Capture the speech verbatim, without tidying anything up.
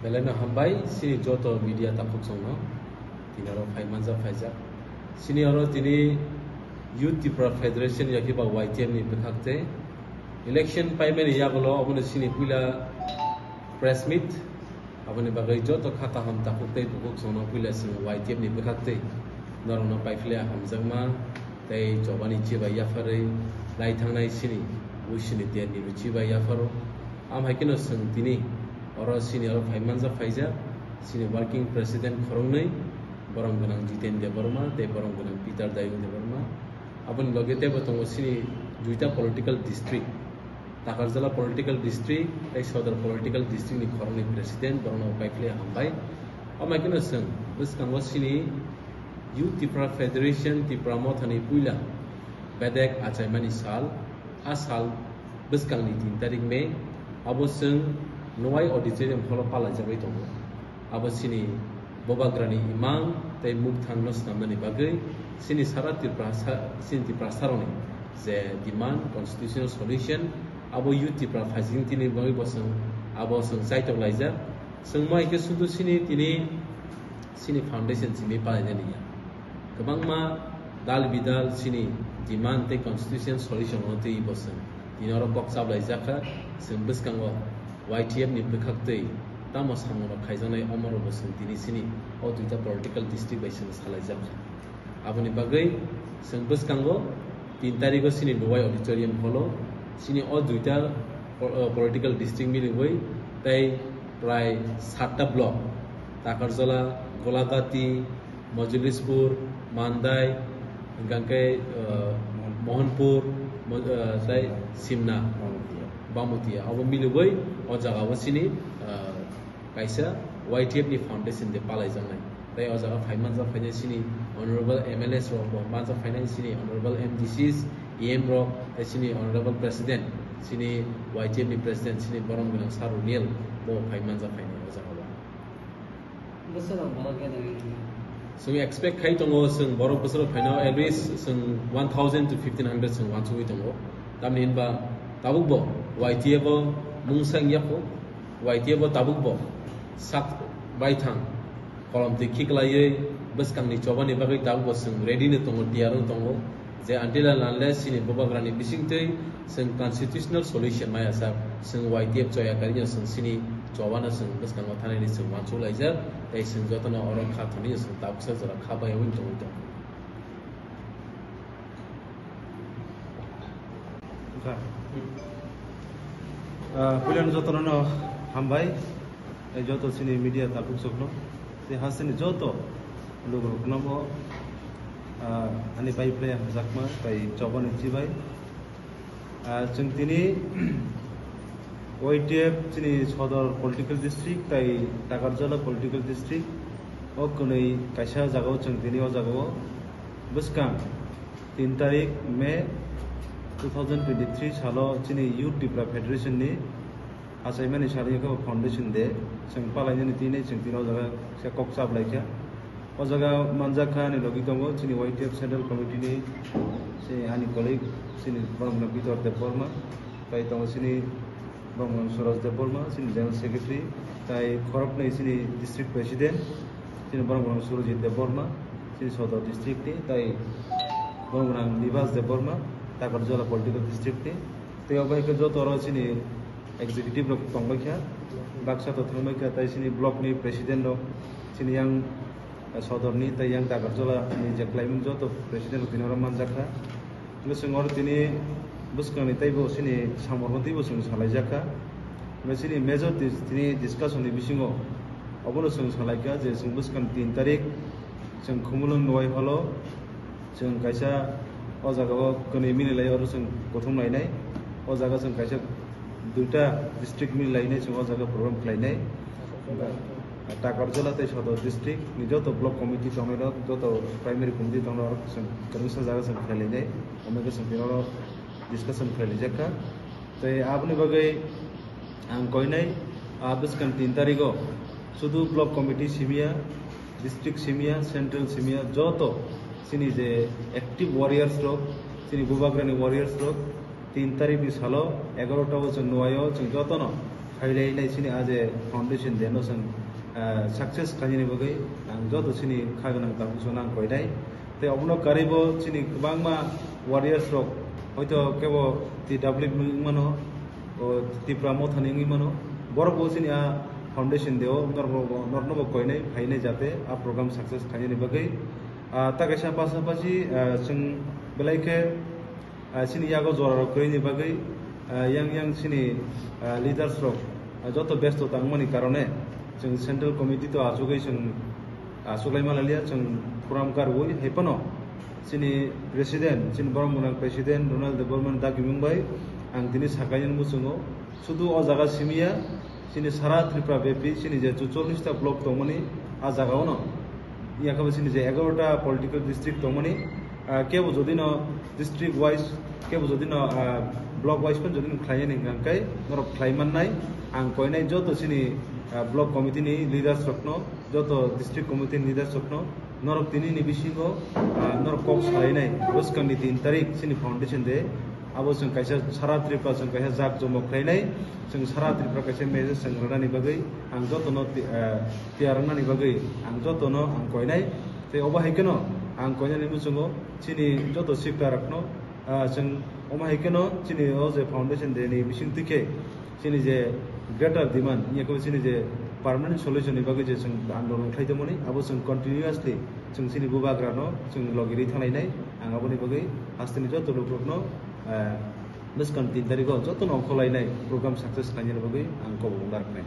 Belai no hambai chini joto media takhuk chwngno tini oro phai manjak phaijak. Chini oro tini Youth Tipra Federation yakhe ba Y T F ni bwkhak tei election paimani yagulo obono chini puila press meet. Aboni bagwi joto kha kaham takhuk tei bukhuk chwngno puila chwng Y T F ni bwkhak tei norokno paiphle hamjakma tei chobani chibai yapharwi lai thangnai chini buisini derni chibai yapharo. Am hai kheno chwng tini oro chini oro phai manjak phaijak chini working president khoroknwi, borom gwnang Jiten Debbarma tei borom gwnang Peter Dayung Debbarma. Aboni loge teibo tongo chini duita political district, Takarjala political district tei Sodor political district ni khoroknwi president, borokno paiphle hambai. Amai kheno chwng bwskango chini Youth Tipra Federation Tipra Mothani puila bedek achaimani sal, a sal bwskangni tin tarik May, abo chwng Nowai Auditorium Hall o palaijagwi tongo. Abo chini Bubagrani imang tei mukthangno snamnani bagwi chini sara Tiprasa, chini Tiprasarokni je demand, constitutional solution, abo Youth Tipra phaising tini bagwi bo chwng, abo chwng chaitok laijak. Chwng mai khe sudu chini tini chini foundation simi palainani ya. Kwbangma dal bidal chini demand tei constitution solution no twi bo chwng tini oro kok chablai jakha. Chwng bwskango Y T F ni bwkhak twi tamo samung rok khaijaknai, omo rok bo chwng tini chini o duita political district bai chwng salai jakha. Aboni bagwi chwng bwskango tin tarigo chini Dubai Auditorium Hall o chini o duita po-, political district miliwi tei prai satta block, Takarjala, Golagati, Mojulispur, Mandai, hingkha khe, uh, Mohanpur, Mo-, uh, tei Simna, Bamutia, abo miliwi o jaga o chini, uh, kaisa Y T F ni foundation de palaijaknai. Tei o jaga phai manjak phainai chini honorable M L As rok bo manjak phainai chini honorable M D Cs, E M rok, tei chini honorable president, chini Y T F ni president, chini borom gwnang Sir Runiel bo phai manjak phainai o jaga o. Bwswk rok borok gana gana. Chwng expect khai tongo, chwng borok bwswk rok phaino at least chwng one thousand to fifteen hundred chwng wansugwi tongo. Tamni hinba tabuk bo Y T F o mungsa wngya kho, Y T F o tabuk bo sak baithang kolom twi khiklaiwi bwskangni chobani bagwi tabuk bo chwng ready no tongo, tiyar no tongo. Je until and unless chini bubagrani bisingtwi chwng constitutional solution maya sak, chwng Y T F choya karino chwng chini chobano chwng bwskango thanani chwng wansuk laijak, tei chwng jotono oro kha thonwi chwng tabuksa jora kha bai wng tongwi tongo. Wngkha. Ah, puilano jotono hambai. Tei joto chini media tabuk chokno, tei hasteni joto lukurokno bo, ah, ani bai phlai hamjakma tei chobani chibai. Ah, chwng tini Y T F chini Sodor political district tei Takarjala political district o kwnwi kaisa jagao chwng tini o jagao bwskang tin tarik May two thousand twenty-three salo chini Youth Tipra Federation ni achaimani salo khe foundation day chwng palainani tini chwng tini o jaga khe kok chap lai kha. O jaga manjak kha ani logi tongo chini Y T F Central Committee ni chini ani colleague chini borok no Bitor Debbarma, tai tongo chini borok no Suraj Debbarma, chini General Secretary, tai khoroknwi chini District President, chini borok no Surajit Debbarma, chini Sodor District ni, tai borok no Nibas Debbarma, Takarjala Political District ni, tei obo hai khe joto oro chini executive rok tongbai kha, baksa to thangbai kha, tai chini block ni president rok, chini yang Sodor ni tei yang Takarjala ni je khlaimung joto president rok tini oro manjak kha. Hingke chwng oro tini bwskang ni teibo chini samung rok teibo chwng salai jak kha. Hingke chini major dis-, tini discussion ni bisingo obono chwng salai kha je chwng bwskang tin tarik chwng Khumulwng Nowai hall o chwng kaisa o jaga o kwnwi mili lai oro chwng kuthum lainai. O jaga chwng kaisa duita district mili lainai chwng o jaga program khlainai. Takarjala tei Sodor district ni joto block committee tongnai rok, joto primary committee tongnai rok chwng kwrwngsa jaga chwng khlai lainai, omo khe chwng tini oro discussion khlai laijak kha. Tei aboni bagwi ang koinai, ah, bwskang tin tarigo sudu block committee simiya, district simiya, central simiya, joto chini je active warriors rok, chini bubagrani warriors rok, tin tarikni salo egarota o chwng nuaio chwng jotono Phailai nai chini a je foundation day no chwng, ah, success khainani bagwi ang joto chini kha gwnang tabuk chwng ang koinai. Tei obono karwi bo chini kwbangma warriors rok hoito kebo T W wngmano, o Tipra Mothani wngwi mano. Borok bo chini a foundation day o norokno bo, norokno bo koinai phainai jate a program success khainani bagwi. Ah, ta kaisa pasapasi, ah, chwng belai khe, ah, chini yago jora rok kwrwini bagwi, ah, yang yang chini, ah, leaders rok, ah, joto besto tangmani karone chwng central committee to achugwi chwng achuklai malalia chwng program karwi hai phano chini president, chini borok mwnang president Ronald Debbarma dagi mung bai ang tini sakaini muchungo sudu o jaga simiya chini sara Tripura bepi chini je chuchollis ta block tongmani a jaga ono yakabo chini je egaroh ta political district tongmani, ah, kebo jodi no district wise, kebo jodi no, ah, block wise phan jodi no khlaiya ni hwnkhe norok khlai mannai. Ang koinai joto chini, ah, block committee ni leaders rokno, joto district committee ni leaders rokno norok tini ni bisingo, ah, norok kok salainai bwskang ni tin tarik chini foundation day. Abo chwng kaisa sara Tripura chwng kaisa jak jomo khlainai, chwng sara Tripura kaisa message chwng rwnani bagwi ang jotono ti-, ah, tiyar wngnani bagwi ang jotono ang koinai. Tei obo hai kheno ang koinani muchungo chini joto sikla rokno, ah, chwng omo hai kheno chini o je foundation day ni bising twi khe chini je greater demand, yakho chini je permanent solution ni bagwi je chwng andolon khlai tongmani, abo chwng continuously chwng chini bubagra no chwng logi rwi thanglainai. Ang aboni bagwi hasteni joto lukurokno, ah, bwskang tin tarikh o jotono ongkhorlainai program success khlainani bagwi ang kobok narwknai.